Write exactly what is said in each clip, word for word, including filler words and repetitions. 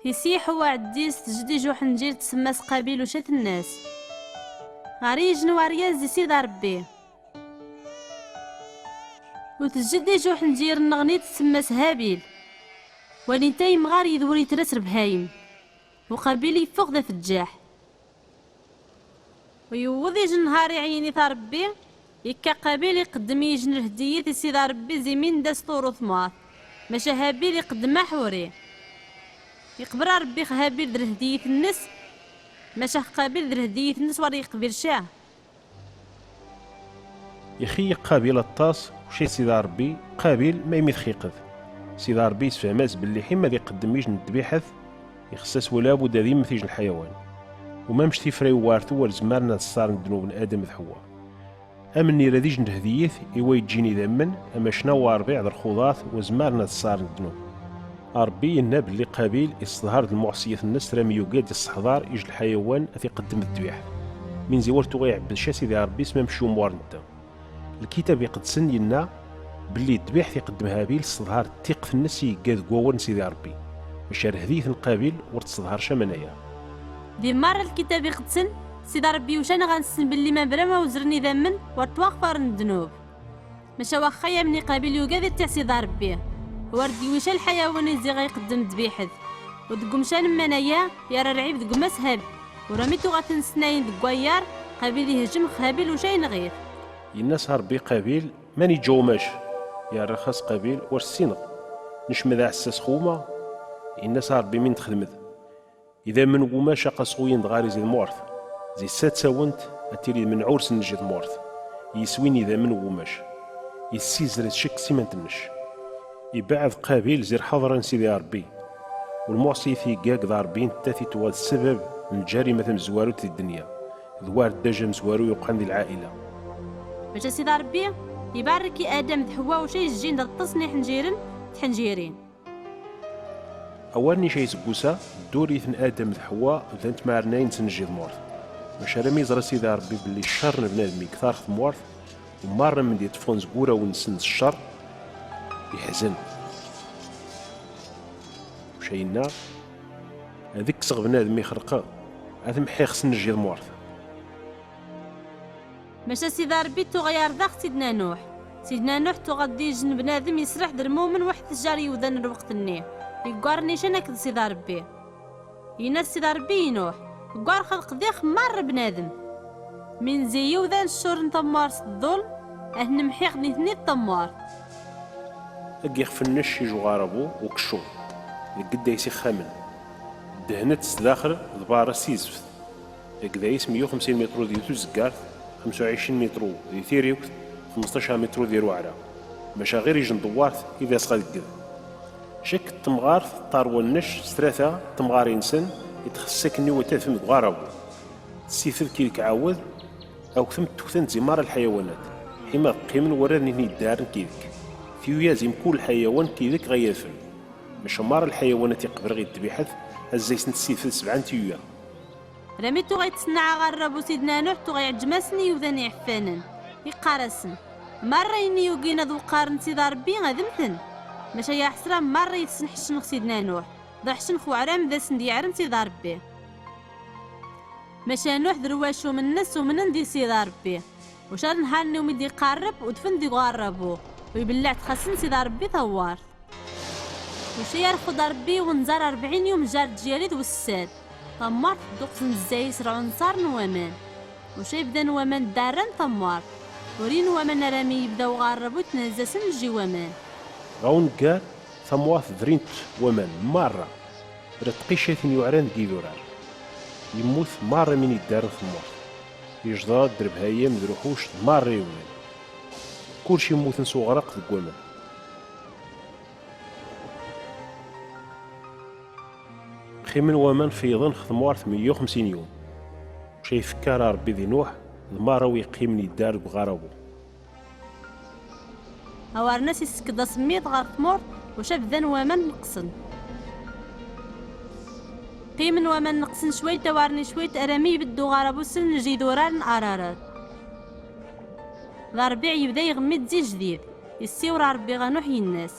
Isiḥ uɛeddis tejjed ijuḥ n jir tsemma-s Qabil uca tenna-s: Ɣer-i ijen waryaz di Sidi Ṛebbi. U tejjed ijuḥ n jir nneɣni tsemma-s Habil. Walin ta yemɣar yid-wen yetras rebhayem. U Qabil yeffeɣ d afeǧǧaḥ. U yewweḍ ijen nhar iɛyin i Ṛebbi, yekka Qabil iqeddem ijen lhedyit i Sidi Ṛebbi zimin d as-turew tmart, maca Habil iqeddem aḥuri. Iqbel Ṛebbi Habil d lhedyit-nnes, maca Qabil d lhedyit-nnes ur yeqbil ca. Ixeyyeq Qabil aṭas, uca Sidi Ṛebbi, Qabil ma imi txiqed. Sidi Ṛebbi yessefhem-as belli ḥima ad iqeddem ijen n ddbiḥet, ixess-as wala budad immet ijen lḥayawan. U mamec tifra iwertu ur zemmaren ad ṣṣaren ddnub n Adam d Ḥewwa. Amennir ad ijen lhedyit i wa yeǧǧin idammen, amacna wa ṛbiɛ d lxuḍat ur zemmaren ad ṣṣaren ddnub. Ṛebbi yenna belli Qabil isseḍhar d lmuɛṣiyet-nnes rami yugi ad isseḥḍar ij lḥayawan ad t-iqeddem d ddbiḥ. Min ziwer tuɣ iɛebbed ca Sidi Ṛebbi s mamec umuṛ n dda. Lkitab iqedsen yenna belli ddbiḥ t-iqeddem Habil tesseḍhar d tiqt-nnes i yegga deg wawal n Sidi Ṛebbi, maca lhedyit n Qabil ur tesseḍhar ca manaya. Di merra lkitab iqedsen, Sidi Ṛebbi yucan ɣa nessen belli ma bra ma uzren idammen ur ttwaɣfaren ddnub. Maca waxxa yamni Qabil yugad ittiɛ Sidi Ṛebbi, ur d-yewwi ca lḥayawan i ziɣ iqeddem ddbiḥet, u deg umcan n manaya yerra lɛib deg umas Habil, u rami tuɣa ten-snayen deg wayyaṛ, Qabil ihejjem Habil uca yenɣ-it. Yenna-s Ṛebbi Qabil: Man iǧǧa umac? Yerra xas Qabil: Ur ssineɣ. Necmed aɛessas xuma. Yenna-s Ṛebbi: Min txedmed? Idammen n wumac aqas ɣuyen dɣar izi d murt. Zi sat tawent ad tili d menɛur s nnejj d murt. Yiswi n idammen n wumac. Yessizred ccek s imant nnec. Ibeɛɛed Qabil zi lḥeḍra n Sidi Ṛebbi. U lmuɛṣiyet i yeggag d Ṛebbi netta i tuɣal d ssebab n lǧarima tamezwarut di ddenya. D war ddaǧ amezwaru yuqɛen di lɛaila. Maca Sidi Ṛebbi ibarek i Adam d Ḥewwa uca yejjin d aṭas n iḥenjiren d tḥenjirin. Awal n ica iseggusa, dduri n Adam d Ḥewwa bdant mɛernayen s nnejj d murt. Maca arami yeẓra Sidi Ṛebbi belli ccer n bnadem i yeṭṭar tmurt, u merra mend yeṭṭfen seg wurawen-nsen s ccer, yeḥzen. Uca yenna: Ad kkseɣ bnadem i xelqeɣ, ad t-mḥiɣ s nnejj d murt. Maca Sidi Ṛebbi tuɣa yerdex Sidna Nuḥ. Sidna Nuḥ tuɣa d-ijen bnadem yesraḥ d lmumen weḥd tjar yewdan n lweqt-nni, yeggaren ican akked Sidi Ṛebbi. Yenna-d Sidi Ṛebbi i Nuḥ: Ggwareɣ ad qdiɣ merra bnadem. Min zi yewdan ccur n tammurt s ḍḍulm, ad ten-mḥiɣ nitni d tammurt. Ad iɣef nnec ij uɣarabu ukeccuḍ, deg dda-is ixxamen. Ddehnet s daxel d berra s tizeft. Agday-is meyya u xemsin mitru di tuzeggart, xemsa u ɛecrin mitru di tiriwt, xemseṭṭac mitru di ruɛra. Maca ɣir ijen n tewwart i d asɣa deg d. Cek n temɣart ṭarwa nnec s tlata temɣarin-nsen i txess akken i wata tfem deg uɣarabu. Tessifed kidek ɛawed, awtem tuktan zi merra lḥayawanat, ḥima ɣ qqimen warraden i ten-yeddaren kidek. Tiyuya zi mkul lḥayawan kidek ɣa yadfen. Maca merra lḥayawanat i qebleɣ i ddbiḥet, azza-ysen tessifed sebɛa n tiyuya. Rami tuɣa yettsennaɛ aɣerrabu Sidna Nuḥ tuɣa iɛeǧǧem-asen i yiwdan iɛeffanen. Iqqar-asen: Merra ayen i yugin ad weqqaren Sidi Ṛebbi ad mmten. Maca ya ḥesra merra yetsen ḥeccen ɣ Sidna Nuḥ, d uḥeccen xweɛram d asen d-yeɛren Sidi Ṛebbi. Maca Nuḥ d lwacum-nnes umnen di Sidi Ṛebbi. Uca nhar-nni umi d-iqerreb udfen deg uɣerrabu, u ibellaɛ-d xasen Sidi Ṛebbi tawwart. Uca yarxu-d Ṛebbi wenẓar rebɛin yum jar ǧyari d wessad. Tamart tedduqsen zza-is lɛunṣar n waman. Uca yebdan waman ddarran tamart. Urin waman arami yebda uɣerrabu tnazzasen lji waman. Ɣa uneggar, tamurt drint waman merra. Rad tqicatin yuɛran deg idurar. Yemmut merra min yeddaren temmurt. Ijḍad d lebhayem d lewḥuc d merra yewnan. Kullec immuten s uɣraq deg waman. Qqimen waman feyḍen ɣ tmurt meyya u xemsin yum. Maca ifekkar Ṛebbi di Nuḥ d merra wi yeqqimen yeddar deg uɣarabu. Awarnas issekd asemmiḍ ɣer tmurt, uca bdan waman neqsen. Qqimen waman neqsen cwayt awarni cwayt arami ibedd uɣarabu s nnejj idurar n Ararat. D Ṛebbi yebda iɣemmi-d zi jdid, issiwṛ Ṛebbi ɣa Nuḥ yenna-s: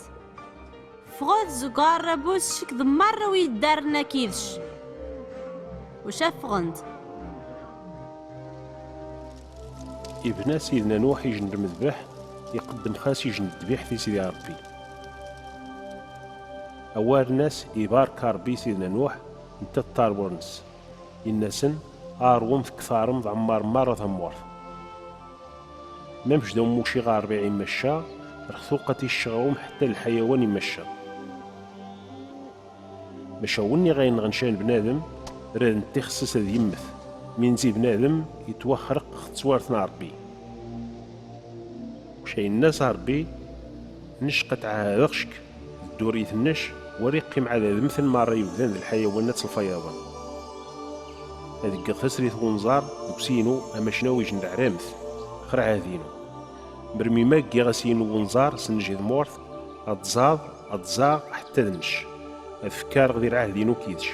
Ffɣet deg uɣerrabu s ccek d merra wi yeddaren akid-c. Ucafɣent. Ibna Sidna Nuḥ ijen n lmedbeḥ, iqeddem xas ijen n ddbiḥt i Sidi Ṛebbi. Awaren-as ibarek Ṛebbi Sidna Nuḥ, netta d ṭṭarbur-nnes. Inna-sen: Aṛwem tektarem d ɛemmar merra tamurt. Mamec d umuc iɣerbiɛ imacca, rxtuqat icceɣrum ḥetta d lḥayawan imacca. Maca win iɣ ayen nɣen can bnadem, rad n tixsas ad yemmet, minzi bnadem yettwaxreq ɣ tettwart n Ṛebbi. Uca yenna-s Ṛebbi: Nec qad ɛahadeɣ cek d ddurit-nec, war iqqim ɛad ad mmten merra yebdan d lḥayawanat lfayaḍen. Ad ggeɣ tasrit n wenẓar deg usi-inu amacnaw ijen d ɛramt, xer ɛahd-inu. Mermi ma ggiɣ asin n wenẓar s nnejh d murt, ad tẓaḍ, ad tẓaɣ ḥetta d nnec. Ad fekkareɣ di lɛahd-inu kid-c.